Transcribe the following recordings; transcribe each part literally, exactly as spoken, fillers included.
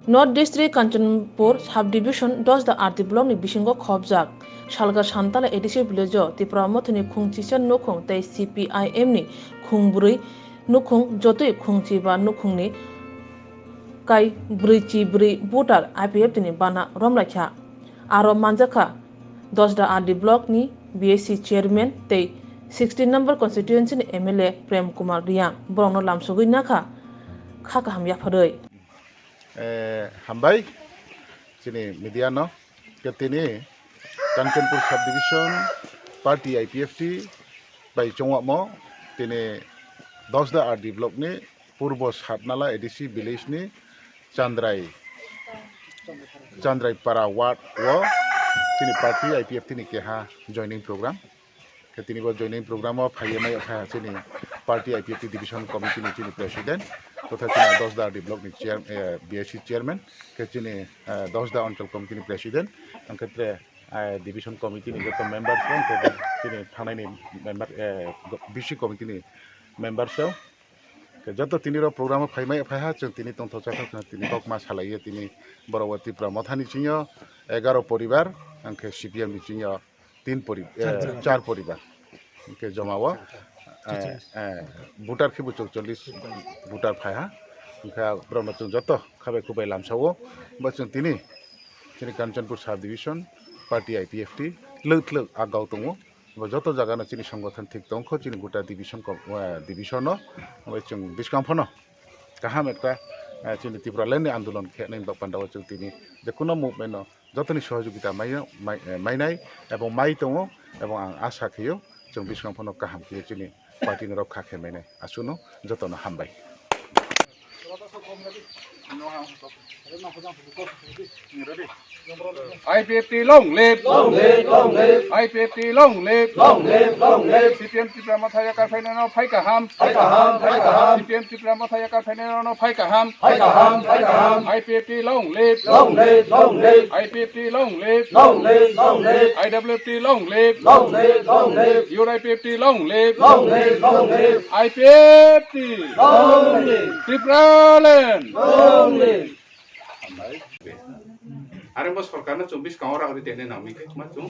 North District Kanchanpur Subdivision Dosda R D Block ni bisingo khobjak Salga Santala A D C village o Tipra Mothani khung chisa nukhung tei C P I M ni khung bwrwi nukhung jotoi khung chiba nukhung ni kai bwrwi chi bwrwi voter I P F T ni bana romlaikha. Aro manjakha Dosda R D Block ni B A C chairman tei sixteen number constituency ni M L A Prem Kumar Reang borokno lamsogwi nakha kha kaham yapharwi. Eh, hambai chini media no ke tini Kanchanpur subdivision party I P F T bai chongwamo tini Dosda R D Block ni Purbo Satnala A D C village ni Chandrai, Chandrai Para ward o chini party I P F T ni keha joining program. Khe tini bo joining program o phaiwi mai kha chini party I P F T division committee ni chini president, totha chini Dosda R D block ni chair-, eh, B A C chairman, khe chini, eh, Dosda Anchal committee ni president, ang khe tre, eh, division committee ni joto members rok, khe chini thangnai ni member, eh, go-, B C committee ni members rok. Khe joto tini rok program o phai mai phai ha, chwng tini tongthok chathok khe tini kok ma salai ye tini borok bo Tipra Motha ni simi o egaro poribar, ang khe C P M ni simi o tin pori-, eh, char poribar. Hwnkhe joma o, eh, eh, voter khe bo chorchollis voter phai ha. Hwnkhe borok no chwng joto khabai khubai lamsa o. Bo chwng tini, chini Kanchanpur sub division, party I P F T, tlwk tlwk agau tongo. Bo joto jaga no chini songgothon thik tongkho, chini gota division kom-, eh, division o. Bo chwng bwskang phano kaham ekta, eh, chini Tipraland ni andolon khe nai ba panda o chwng tini je kuno movement no jotoni sohojogita mai-, mai-, mainai ebong mai tongo, ebong ang asa khe-o chwng bwskang phano kaham khe-o chini party ni rok kha khe mainai. Aswkno jotono hambai. I P F T long live! Long live, long live! I P F T long live! Long live, long live! C P M Tipra Motha yakar phainai no phai kaham! Phai kaham, phai kaham! C P M Tipra Motha yakar phainai no phai kaham! Phai kaham, phai kaham! I P F T long live! Long live, long live! I P F T long live! Long live, long live! I W F T long live! Long live, long live! U R I P F T long live! Long live, long live! I P F T! Long live! Tipraland! Long live! Are bo sorkar no chwng bwskango ragwi tene nangwi khe ma chwng,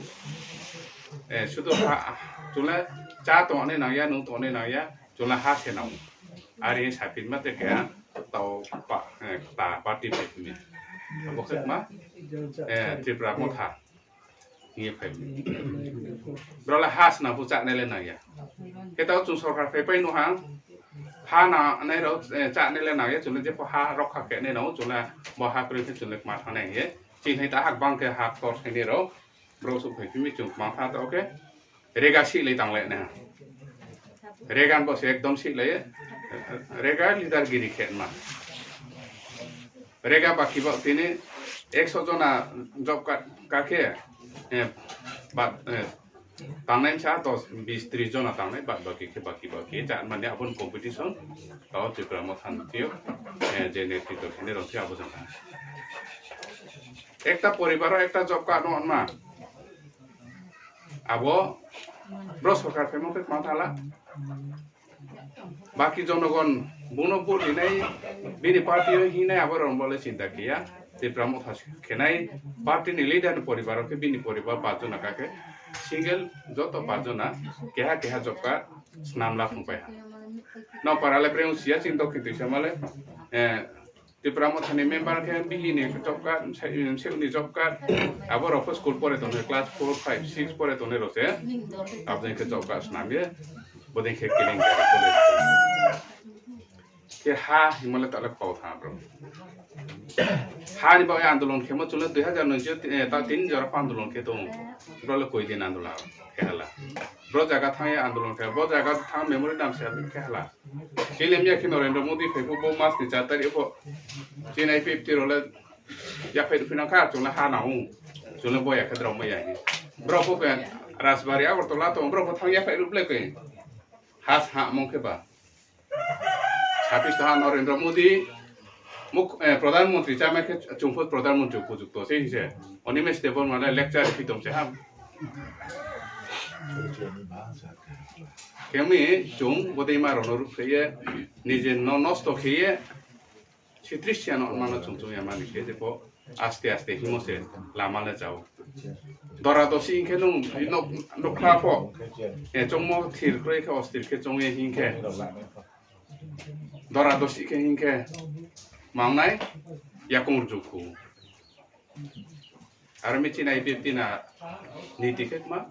eh, sudu ha, chwla cha tongni nangya, nwng tongni nangya, chwla ha se nango. Are sapin ma te khe tao pa, eh, ta party phaitini. Abo khe ma, eh, Tipra Motha. Hiye phai. Bro le ha sna bu cha ne le nangya. Khe tao chwng sorkar phai pai no ha. Ha na nai rok, eh, cha ne le nangya, chwng le je pho ha rok kha khe ne no, chwng le bo ha kwrwi khe chwng le ma thanai hiye. Chini ta hak bang khe ha kor thai ne rok. Bro su phai phimi chwng ma tha to khe. Rega si le tang le ne. Regan bo se ekdom si le. Rega leader giri khe ma. Rega baki bo tini ekso jona job card ka khe, eh, ba, eh, tangnai sa dos, bis, tris jona tangnai, bad baki khe baki baki cha mani abon competition, tao Tipra Motha ni tio, eh, je netritwo khe rong khe abo jona. Ekta poribar o ekta job card no ma. Abo bro sorkar phai ma khe ma thala. Baki jonogon buno vote rinai, bini party o hinai abo rong bole chinta kheya. Tipra Motha khenai party ni leader ni poribar o khe bini poribar pa jona ka khe single joto pa jona keha keha job card snam la phung pai ha. No para le preng siya ching dokhin twi samale, eh, Tipra Mothani member khe bihini job card, msai-, msai ni job card, abo rok pho school pore tongnai, class four, five, six pore tongnai rok se, aboni khe job card snam ye, bodei khe keling kari kore. Khe ha himale tale kok tha bro. Ha ni bagwi andolon khe mo chwle dui hazar noi, eh, ta tin jora pha andolon khe tongo. Bro le koi din andolon khe hala. Bro jaga thang ye andolon khe, bro jaga thang memorandum se khe hala. Chini miya khe Narendra Modi phai phu bo mas ni char tarik pho. Chini I P F T role yaphai rw phinang kha, chwngno ha nango. Chwngno bo ya khe drop ma ya hi. Bro pho khe Rajbari Agartala tong, bro pho thang yaphai rw ble khe. Has ha mong khe ba. Sabis ha Narendra Modi muk-, eh, Pradhan Mantri cha mai khe chwng pho Pradhan Mantri upojukto se hi se. Animesh Debbarma le lecture phi tong se ha. Kemi chwng bodei ma rono ruk khe ye, nije no nosto khe ye, Khe tris siyan mano chung chung ya mani khe, jebo aste aste himo se lama le jao. Dora dosi hinkhe nung nok, nokha po. E chongmo thir kroi khe ostir khe chongye hinkhe. Dora dosi khe hinkhe. Mangnai yakung rujukhu. Aro michinai bibdina niti khe ma.